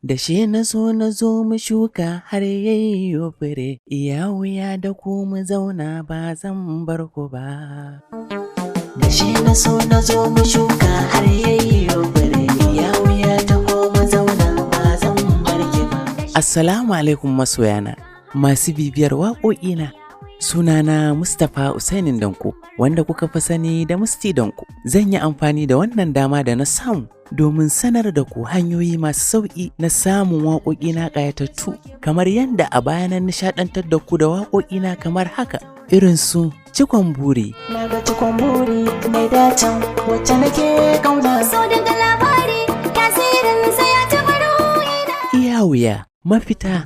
Da shi na so na zo mu shuka har yayyo fure, iya wuya da ku mu zauna ba zan bar ku ba. Da shi na so na zo mu shuka har yayyo fure, iya wuya ta ko mu zauna ba zan bar ki ba. Assalamu alaikum masoyana, masu bibiyar waƙoƙina. Sunana Mustapha Usainin Danko, wanda kuka fi sani da Musti Danko. Zan yi amfani da wannan dama da na samu domin sanar da ku hanyoyi masu sauƙi na samun waƙoƙina ƙayatattu, kamar yadda a baya na nishaɗantar da ku da waƙoƙina kamar haka, irin su Cikon Buri, Na ga cikon buri mai dacin wacce nake kauna. So daga labari tasirinsa ya taɓa ruhina. Iya Wuya, Mafita,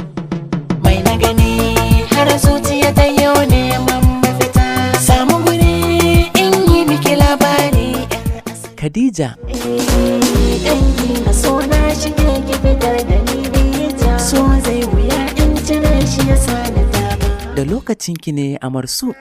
Mai na gani har zuciya ta yau neman mafita. Samu guri in yi miki labari. Khadija, Dangi na so na shige ki fitar da ni bija. So zai wuya in cire shi ya sa ni taba. da Lokacinki Ne Amarsu,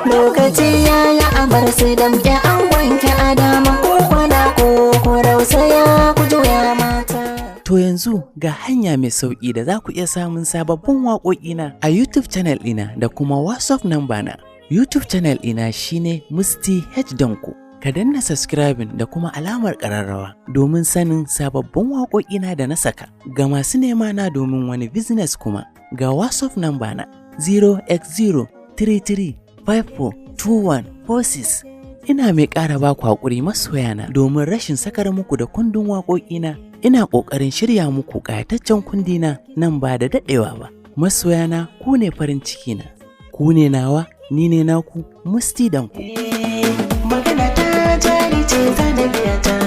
Lokaci ya yi amar sai damke an wanke adama ko kwana ko ko rausaya ku juya mata. To yanzu ga hanya mai sauƙi da za ku iya samun sababbin waƙoƙina a YouTube channel ɗina da kuma WhatsApp number na. YouTube channel ɗina shine Musti H Danko. Ka danna subscribing da kuma alamar ƙararrawa domin sanin sababbin waƙoƙina da na saka. Ga masu nema na domin wani business kuma ga WhatsApp number na 0x033542146. Ina mai ƙara ba ku haƙuri masoyana domin rashin sakar muku da kundin waƙoƙina. Ina ƙoƙarin shirya muku ƙayataccen kundina nan ba da daɗewa ba. Masoyana, ku ne farin cikina, ku ne nawa, ni ne naku, Musti Danku. Magana ta jari ce zana biya ta.